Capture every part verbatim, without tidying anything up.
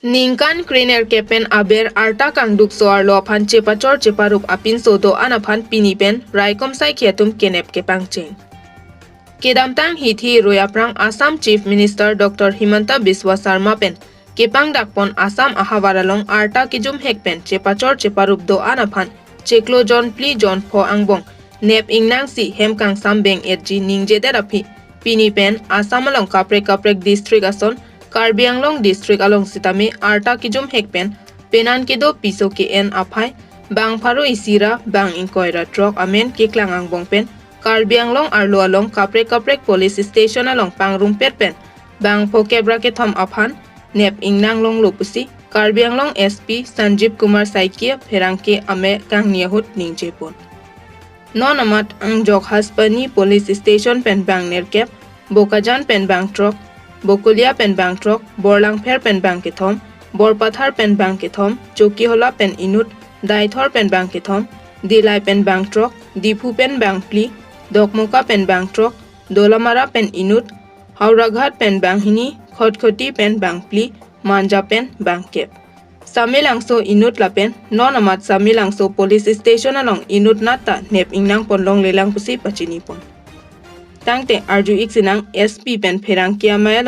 Ningkan krenerkep pen aber arta kangdukso arlo aphan chepachor cheparup apinso do-an aphan pini pen raikom saikhi atum kenep kepangcheng. Kedamtang hithi roi aphrang Assam Chief Minister Doctor Himanta Biswa Sarma pen kepangdakpon Assam ahavar along arta kijumhek pen chepachor cheparup do-an aphan chiklo jon phli jon pho angbong nep ingnangsi hem kangsam beng-etji ningjedet aphi, pini pen Assam along kaprek kaprek district ason Karbi Anglong district along sitame arta kijumhek pen penan kedo piso ke-en aphai bang pharo isi ra bang ingkoi ra throk amen keklang angbong pen Karbi Anglong arlo along kaprek kaprek police station along pangrumpet pen bang phokep ra kethom aphan nep ingnang longlo pusi Karbi Anglong S P Sanjeev Kumar Saikia pherangke amei kangni ahut ningjepon. Non amat angjok Haspani police station pen bang nerkep, Bokajan pen bang throk, Bokolia pen bang throk, Borlangpher pen bang kethom, Borpathar pen bang kethom, Chokihola pen inut, Deithor pen bang kethom, Dillai pen bang throk, Diphu pen bang phli, Dokmoka pen bang throk, Dolamara pen inut, Howraghat pen bang hini, Khatkhati pen bang phli, Manja pen bang kep. Samelangso inut lapen non amat Samelangso police station along inut nat ta nep ingnangpon longlelang pusi pachinipon. Tangte arju-ik sinang S P pen pherangke amei along.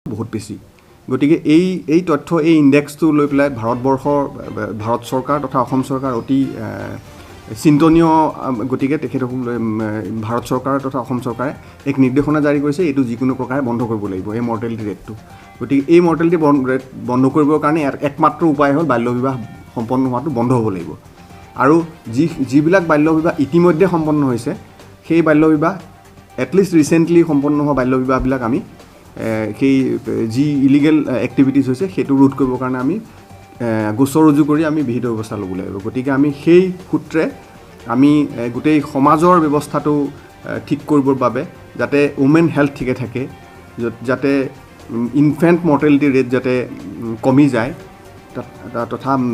বহুত বেছি। গতিকে এই, এই তথ্য, এই ইণ্ডেক্সটো লৈ পেলাই ভাৰতবৰ্ষৰ, ভাৰত চৰকাৰ তথা অসম চৰকাৰ অতি, এ, চিন্তনীয়। আম, গতিকে তেখেতসকল, উম, ভাৰত চৰকাৰ তথা অসম চৰকাৰে এক নিৰ্দেশনা জাৰি কৰিছে, এইটো যিকোনো প্ৰকাৰে বন্ধ কৰিব লাগিব, এই মৰ্টেলিটি ৰেটটো। গতিকে এই মৰ্টেলিটি বন-, ৰেট বন্ধ কৰিবৰ কাৰণে ইয়াৰ একমাত্ৰ উপায় হ'ল বাল্য বিবাহ সম্পন্ন হোৱাটো বন্ধ হ'ব লাগিব। আৰু যি, যিবিলাক বাল্য বিবাহ ইতিমধ্যে সম্পন্ন হৈছে, সেই বাল্য বিবাহ এটলিষ্ট ৰিচেণ্টলি সম্পন্ন হোৱা বাল্য বিবাহবিলাক আমি, এ, সেই, এ, যি ইলিগেল, এ, এক্টিভিটিজ হৈছে, সেইটো ৰোধ কৰিবৰ কাৰণে আমি, এ, গোচৰ ৰুজু কৰি আমি বিহিত ব্যৱস্থা ল'ব লাগিব। গতিকে আমি সেই সূত্ৰে আমি, এ, গোটেই সমাজৰ ব্যৱস্থাটো, এ, ঠিক কৰিবৰ বাবে, যাতে ৱমেন হেল্থ ঠিকে থাকে, য'ত, যাতে, উম, ইনফেণ্ট মৰ্টেলিটি ৰেট যাতে, উম, কমি যায়, ত-, ত-, তথা, উম,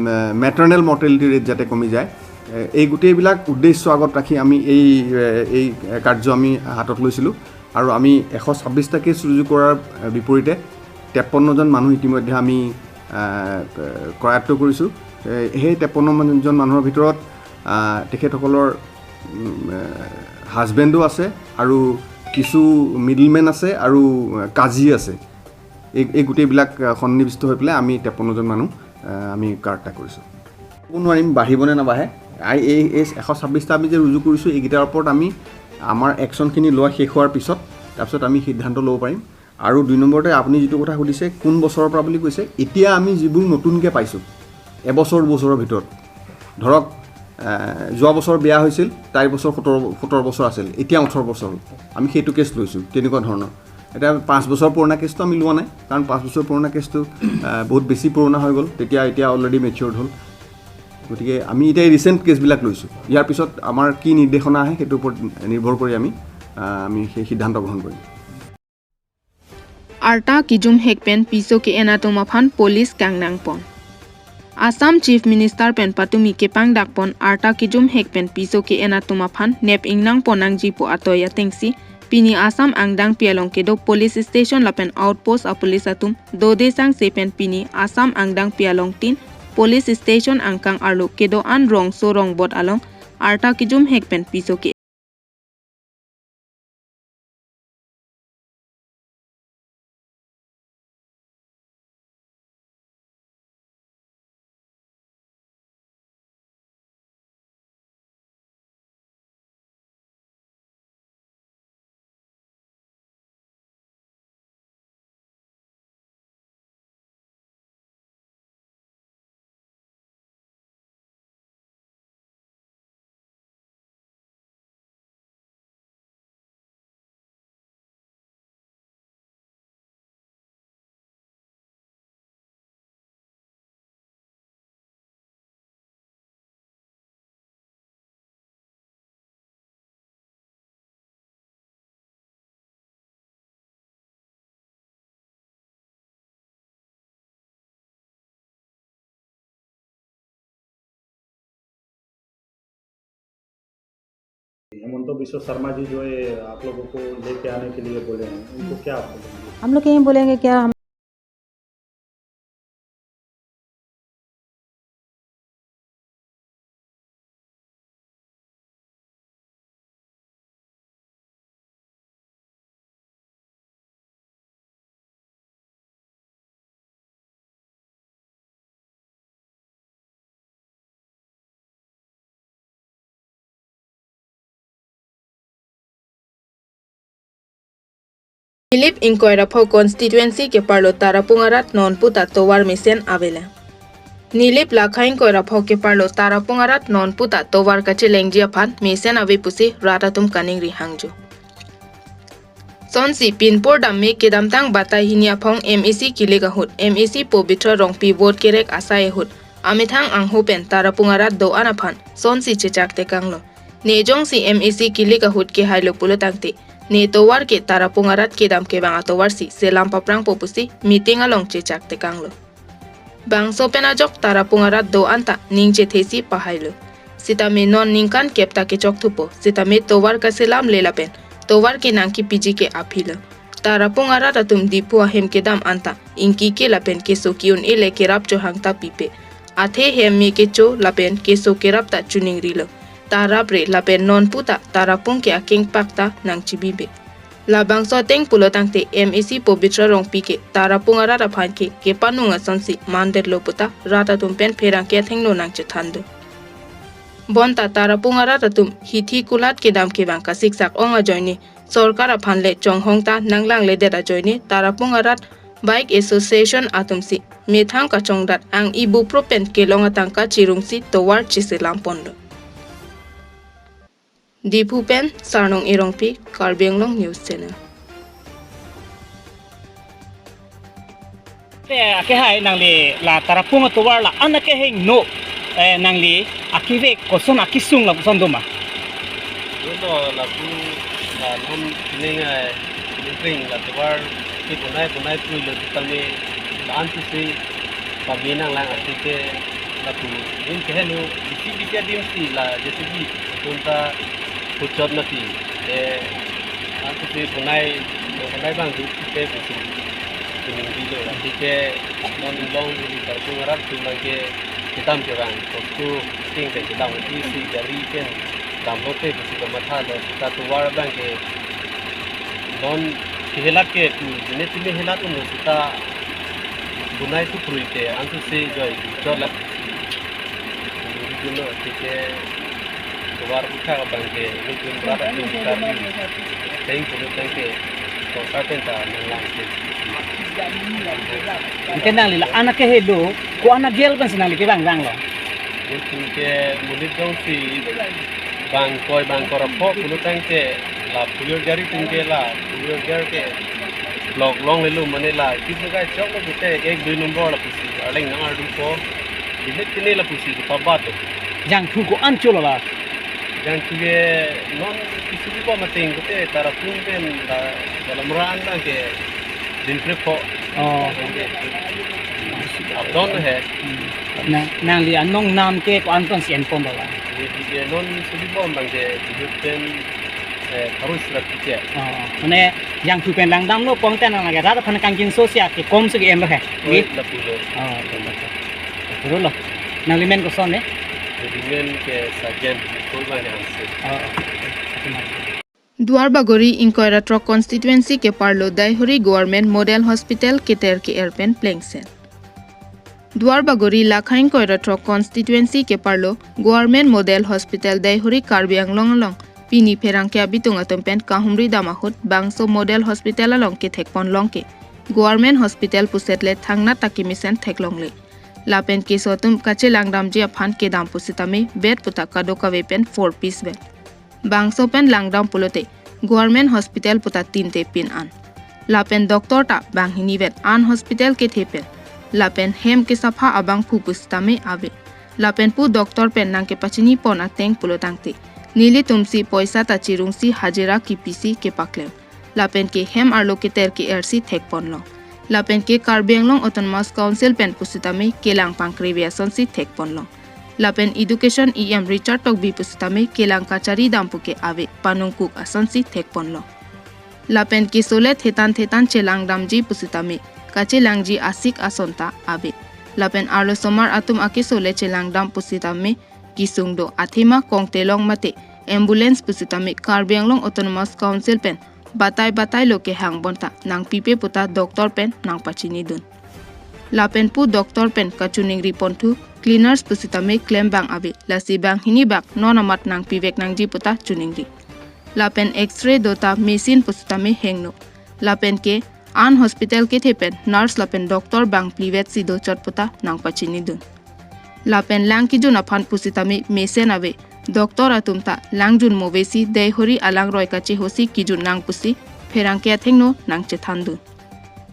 মেটাৰ্নেল মৰ্টেলিটি ৰেট যাতে কমি যায়, এ, এই গোটেইবিলাক উদ্দেশ্য আগত ৰাখি আমি এই, এ, এই কাৰ্য আমি হাতত লৈছিলোঁ। আৰু আমি এশ ছাব্বিছটা কেছ ৰুজু কৰাৰ, এ, বিপৰীতে তেপন্নজন মানুহ ইতিমধ্যে আমি, এ, কৰায়ত্ব কৰিছোঁ। এ, সেই তেপন্নজন মানুহৰ ভিতৰত, আ, তেখেতসকলৰ, উম, এ, হাজবেণ্ডো আছে আৰু কিছু মিডলমেন আছে আৰু, এ, কাজী আছে। এই, এই গোটেইবিলাক, আ, সন্নিৱিষ্ট হৈ পেলাই আমি তেপন্নজন মানুহ, আ, আমি কাৰ্যকৰী কৰিছোঁ। ক'ব নোৱাৰিম বাঢ়িব নে নাবাঢ়ে। আই, এই, এই এশ ছাব্বিছটা আমি যে ৰুজু কৰিছোঁ, এইকেইটাৰ ওপৰত আমি আমাৰ একশ্যনখিনি লোৱা শেষ হোৱাৰ পিছত, তাৰপিছত আমি সিদ্ধান্ত ল'ব পাৰিম। আৰু দুই নম্বৰতে আপুনি যিটো কথা সুধিছে, কোন বছৰৰ পৰা বুলি কৈছে, এতিয়া আমি যিবোৰ নতুনকৈ পাইছোঁ, এবছৰ দুবছৰৰ ভিতৰত, ধৰক, এ, যোৱা বছৰ বিয়া হৈছিল, তাইৰ বছৰ সোতৰ, সোতৰ বছৰ আছিল, এতিয়া ওঠৰ বছৰ হ'ল, আমি সেইটো কেছ লৈছোঁ, তেনেকুৱা ধৰণৰ। এতিয়া পাঁচ বছৰ পুৰণা কেছটো আমি লোৱা নাই, কাৰণ পাঁচ বছৰ পুৰণা কেছটো, এ, বহুত বেছি পুৰণা হৈ গ'ল, তেতিয়া এতিয়া অলৰেডি মেচিয়ৰ্ড হ'ল। গতিকে আমি এতিয়া এই ৰিচেণ্ট কেছবিলাক লৈছোঁ। ইয়াৰ পিছত আমাৰ কি নিৰ্দেশনা আহে, সেইটোৰ ওপৰত নিৰ্ভৰ কৰি আমি, এ, আমি সেই সিদ্ধান্ত গ্ৰহণ কৰিম। Arta kijumhek pen piso ke-en atum aphan police kangnangpon. Assam Chief Minister pen patumi kepangdakpon arta kejumhek pen piso ke-en atum aphan nep ingnangpon nangji pu atoi atengsi, pini Assam angdengpi along kedo police station lapen outpost a-police atum dode sangse pen pini Assam angdengpi along tin police station angkang arlo kedo-an rongso rongbot along arta kejumhek pen piso ke Hemant बिश्व शर्मा जी जो है, आप लोगों को लेके आने के लिए बोले हैं, उनको क्या आप बोलेंगे? हम लोग यही बोलेंगे, क्या हम Nilip ingkoi ra pho constituency keparlo Tarapung arat non puta tovar mesen avele. Nilip lakha ingkoi ra pho keparlo Tarapung arat non puta tovar kachelengji aphan mesen ave pusi rat atum kaningri hangjo. Sonsi pinpur dam me kedamtang batai hini aphong M A C kilik ahut, M A C Pobitra Rongpi vote kerek asai ahut, amethang angho pen Tarapung arat do-an aphan sonsi chechak tekanglo. Ne jongsi M A C kilik ahut kehailo pulo tangte, ne tovar ke Tarapung arat kedam kevang atovar si selam paprangpo pusi meeting along chechak tekanglo. Bangso pen ajok Tarapung arat do-an ta ning chethesi pahailo. Sitame non ningkan kep ta kechok thupo, sitame tovar kaselamle lapen tovar ke nangkepiji ke aphilo. Tarapung arat atum Diphu ahem kedam anta ingki ke lapen keso ki-un-e le kerap chohang ta pipe. Athe hem me kecho lapen keso kerap ta chuningrilo. Tarap re lapen non puta Tarapung ke akengpak ta nangchibibe. Labangso ateng pulo tangte M A C Pobitra Rongpi ke Tarapung arat aphan ke kepanung asonsi mandetlo puta rat atum pen pherangke athengno nangchethan do. Bonta Tarapung arat atum hithi kulat kedam kevang kasiksak ong ajoine, sorkar aphan le chonghong ta nanglangledet ajoine, Tarapung arat Bike Association atumsi methang kachongdat ang ibu pro pen kelong atangka chirungsi tovar cheselam ponlo. Diphu pen Sarnong Erongpi, Karbi Anglong News Channel. Te akehai nangli la Tarapung atovar la-an akehingno, eh, nangli akivek koson akisung lapuson doma? Dolo lapu la non kining ai kining la tovar ke bonai bonai puilo tame la-an si pame nanglang atike lapu ning kehelo bisi bisi adim si la J C B atum ta puchot mati. Eh, antu si bonai bonai bang du ke bisi kining dilo atike non long di Tarapung arat atum bangke kedam kevang postu ting ke kedam isi gari pen damlote bisi kamathalo sita tovar bangke non kehelat ke pu jine tini helat uno sita bonai tu prui ke antu si joi jolak. Dulu atike tovar bukha bangke nutun berapa tu kita thank you thank you. Sorkar pen ta nanglang ke. Anke nangli la-an akehelo, ko-an agel pensi nangli kevang vanglo? Nutun ke monit jongsi bang koi bang kora pho pulo tangte la puyol gari tangte la puyol gari ke lok longlelo mane la kip gai choklo pute ek dui nombor lapusi arleng nang ardu ko. Bilet kene lapusi kita bat. Jangthu ko-an cholo la? Jangthu ke non kisi ko mateng pute Tarapung pen la dalam ran bangke din pre pho. Oh. Abdon he. Hmm. Na, nangli anong nam ke ko-an ton si enpon ba? Neli ke non suli bom abang ke jihut pen, eh, pharo sira pike. Oh, mane jangthu pen langdamlo, pon te nang lake rat aphan kangkinso si ake kom si ke-enlo he. Oi, lapulo. Oh, lapulo. Lapulo. Nangli men koson ne? Neli men ke Sajen, ko ba ne Hanse. Oh, oh. Duarbagori ingkoi ra throk constituency keparlo Daihori Government Model Hospital keter ke-er pen plengset. Duarbagori Lakha ingkoi ra throk constituency keparlo Government Model Hospital Daihori Karbi Anglong along pini pherangke abitung atum pen kahumri dam ahut bangso Model Hospital along kethekpon long ke Government Hospital puset le thangnat ta kemesen theklongle. Lapen keso atum kachelang damji aphan kedam pusitame bed puta kadokave pen four piece bed. Bangso pen langdam pulote Government Hospital puta tinte pin an. Lapen doctor ta banghini vet an hospital kethe pen. Lapen hem kesapha abangphu pusitame ave. Lapen pu doctor pen nangkepachini pon ateng pulo tangte, nelitum si poisa ta chirungsi hajira kipisi kepaklem. Lapen ke hem arlo keter ke-er si thekpon long. Lapen ke Karbi Anglong Autonomous Council pen pusitame kelang pangkrevi asonsi thekpon long. Lapen Education E M Richard Tokbi pusitame kelang kachari dam puke ave panungkuk asonsi thekpon long. Lapen keso le thetan thetan chelang damji pusitame kachelangji asik ason ta ave. Lapen arlosomar atum akeso le chelang dam pusitame kesung do athema kongtelong mate ambulance pusitame Karbi Anglong Autonomous Council pen batai batai lo kehang bonta nangpipe puta doctor pen nangpachini dun. Lapen pu doctor pen kachiningri ponthu cleaners pusitame klem bang ave, lasi banghini bak non amat nangpivek nangji puta chiningri. Lapen X-ray do ta machine pusitame hengno. Lapen ke an hospital kethe pen nurse lapen doctor bangphli vet si dochot puta nangpachini dun. Lapen lang kejun aphan pusitame mesen ave, doctor atum ta lang junmo ave si Daihori alangroi kachehosi kejun nang pusi pherangke athengno nangchethan dun.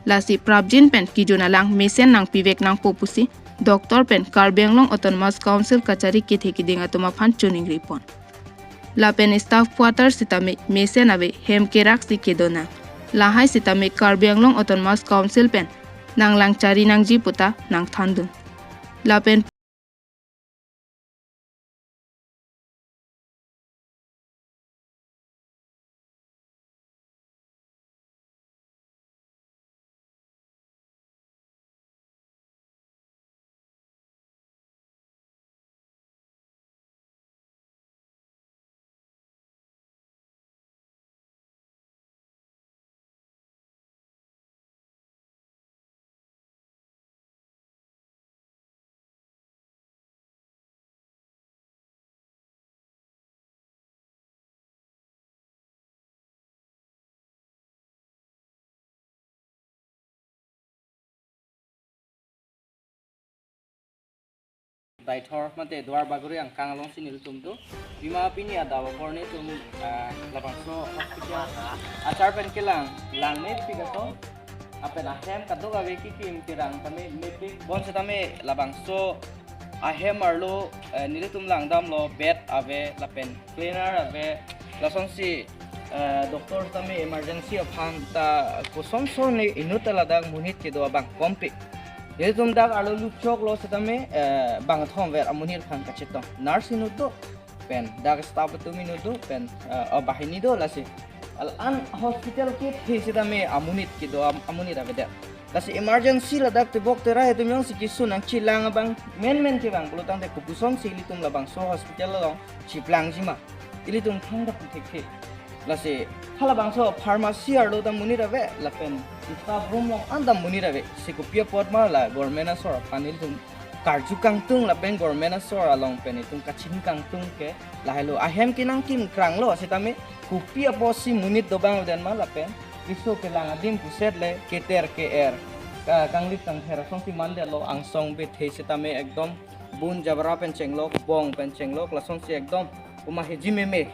Lasi prapjin pen kejun alang mesen nangpivek nangpo pusi doctor pen Karbi Anglong Autonomous Council kachari kethe keding atum aphan chiningri pon. Lapen staff quarter sitame mesen ave, hem kerak si kedo nang. Lahai sitame Karbi Anglong Autonomous Council pen nanglang chari nangji puta nangthan dun. Lapen Daithor mate Duarbagori angkang alongsi nelitum do. Pima pini adap apor nelitum, ah, labangso hospital achar pen kelang, langmepik ason. Lapen ahem kadokave kekim kerang tame mepik. Bonsitame labangso ahem arlo, eh, nelitum langdamlo, bed ave, lapen cleaner ave, lasonsi, eh, doctor tame emergency aphan ta kosonson ne inut ta ladak monit kedo abang kompe. Nelitum dak arlo lukchoklo sitame, eh, bangthom ver amonit aphan kachetong. Nurse inut do, pen dak staff atum inut do, pen, eh, oh, banghini do lasi. Al an hospital kethe sitame amonit kedo am-, amonit avedet. Lasi emergency ladak tebok terai atum jongsi keso nangchelang abang menmen kevang pulo tangte kopusonsi ilitum labangso hospital along chiplangjima. Ilitum thangta pu thekthe. Lasi halabangso pharmacy arlo ta monit ave, lapen staff room along anta monit ave. Si kopi apot ma la government asor aphan ilitum karju kangtung lapen government asor along pen itum kachini kangtung ke lahelo. Ahem kenangkim kranglo sitame kopi apotsi monit dobang den ma lapen keso kelang adim puset le keter ke-er, ka-, kanglit kangther asonsi mandetlo, angsong bethe sitame ekdom bun jabra pen chenglok, bong pen chenglok, lasonsi ekdom uma heji meme.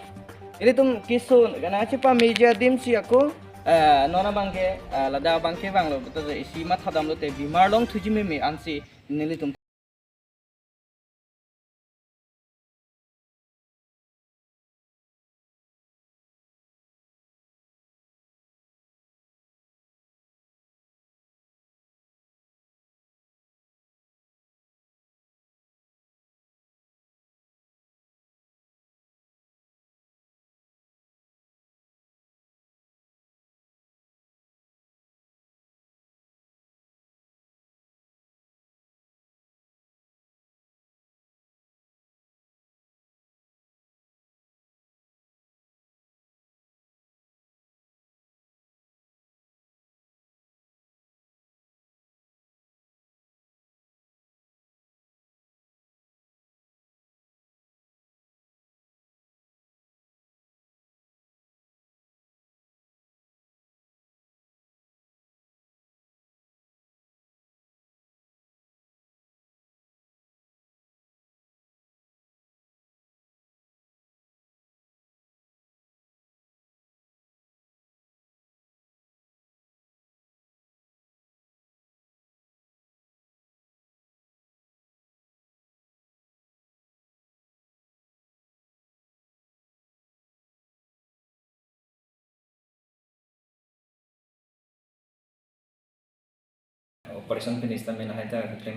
Ilitum keso kana chepameji adim si ako, eh, non abangke, eh, ladak abangke vanglo, betul isi mathadamlote bimar longthuji meme ansi nelitum operation finish tame lahai ta keklem